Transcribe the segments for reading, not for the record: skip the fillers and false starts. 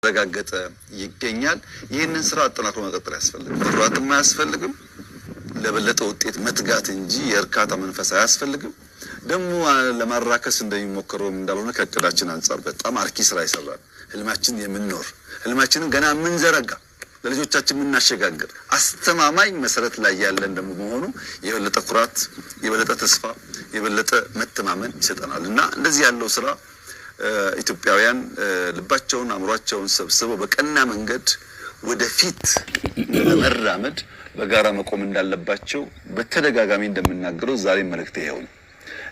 እየተረጋገጠ ይገኛል። ይህንን ስራ አጠናክሮ መቀጠል ያስፈልግም፣ መኩራትም አያስፈልግም። ለበለጠ ውጤት መትጋት እንጂ የእርካታ መንፈስ አያስፈልግም። ደግሞ ለማራከስ እንደሚሞከረውም እንዳልሆነ ከእቅዳችን አንጻር በጣም አርኪ ስራ ይሰራል። ህልማችን የምንኖር፣ ህልማችንን ገና የምንዘረጋ፣ ለልጆቻችን የምናሸጋግር አስተማማኝ መሰረት ላይ ያለን ደግሞ መሆኑ የበለጠ ኩራት፣ የበለጠ ተስፋ፣ የበለጠ መተማመን ይሰጠናል እና እንደዚህ ያለው ስራ ኢትዮጵያውያን ልባቸውን አእምሯቸውን ሰብስበው በቀና መንገድ ወደፊት ለመራመድ በጋራ መቆም እንዳለባቸው በተደጋጋሚ እንደምናገረው ዛሬ መልእክት ይኸው ነው።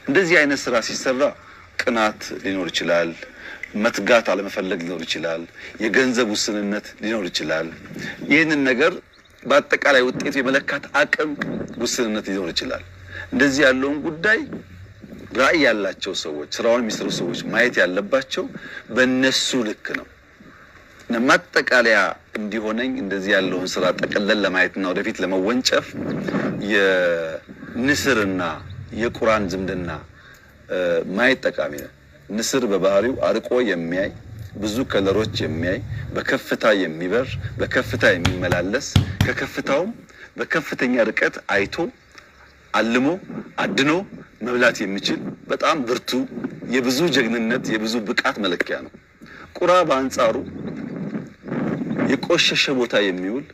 እንደዚህ አይነት ስራ ሲሰራ ቅናት ሊኖር ይችላል። መትጋት አለመፈለግ ሊኖር ይችላል። የገንዘብ ውስንነት ሊኖር ይችላል። ይህንን ነገር በአጠቃላይ ውጤቱ የመለካት አቅም ውስንነት ሊኖር ይችላል። እንደዚህ ያለውን ጉዳይ ራዕይ ያላቸው ሰዎች፣ ስራውን የሚሰሩ ሰዎች ማየት ያለባቸው በእነሱ ልክ ነው። ማጠቃለያ እንዲሆነኝ እንደዚህ ያለውን ስራ ጠቅለን ለማየትና ወደፊት ለመወንጨፍ የንስርና የቁራን ዝምድና ማየት ጠቃሚ ነው። ንስር በባህሪው አርቆ የሚያይ፣ ብዙ ከለሮች የሚያይ፣ በከፍታ የሚበር፣ በከፍታ የሚመላለስ፣ ከከፍታውም በከፍተኛ ርቀት አይቶ አልሞ አድኖ መብላት የሚችል በጣም ብርቱ የብዙ ጀግንነት የብዙ ብቃት መለኪያ ነው። ቁራ በአንጻሩ የቆሸሸ ቦታ የሚውል፣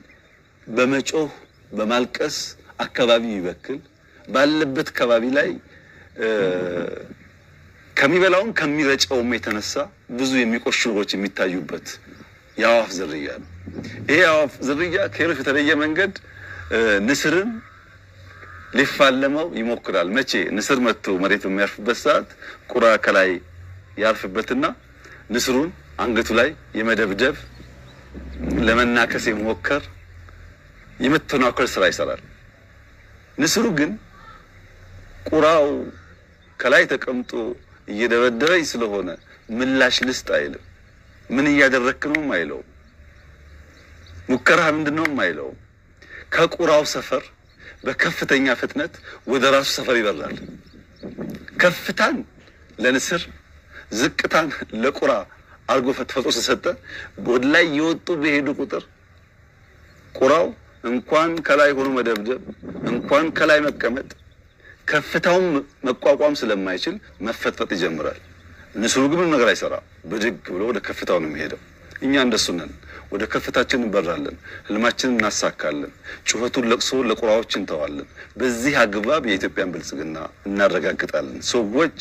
በመጮህ በማልቀስ አካባቢ የሚበክል፣ ባለበት ከባቢ ላይ ከሚበላውም ከሚረጨውም የተነሳ ብዙ የሚቆሹ ነገሮች የሚታዩበት የአዋፍ ዝርያ ነው። ይሄ የአዋፍ ዝርያ ከሌሎች በተለየ መንገድ ንስርን ሊፋለመው ይሞክራል። መቼ ንስር መጥቶ መሬት በሚያርፍበት ሰዓት ቁራ ከላይ ያርፍበትና ንስሩን አንገቱ ላይ የመደብደብ፣ ለመናከስ የመሞከር፣ የመተናኮል ስራ ይሰራል። ንስሩ ግን ቁራው ከላይ ተቀምጦ እየደበደበኝ ስለሆነ ምላሽ ልስጥ አይልም። ምን እያደረክ ነውም አይለውም። ሙከራህ ምንድን ነውም አይለውም። ከቁራው ሰፈር በከፍተኛ ፍጥነት ወደ ራሱ ሰፈር ይበራል። ከፍታን ለንስር ዝቅታን ለቁራ አርጎ ተፈጥሮ ስለሰጠ ወደ ላይ የወጡ በሄዱ ቁጥር ቁራው እንኳን ከላይ ሆኖ መደብደብ፣ እንኳን ከላይ መቀመጥ፣ ከፍታውን መቋቋም ስለማይችል መፈጥፈጥ ይጀምራል። ንስሩ ግን ምንም ነገር አይሰራም። ብድግ ብሎ ወደ ከፍታው ነው የሚሄደው። እኛ እንደሱ ነን። ወደ ከፍታችን እንበራለን፣ ህልማችንን እናሳካለን። ጩኸቱን፣ ለቅሶ ለቁራዎች እንተዋለን። በዚህ አግባብ የኢትዮጵያን ብልጽግና እናረጋግጣለን። ሰዎች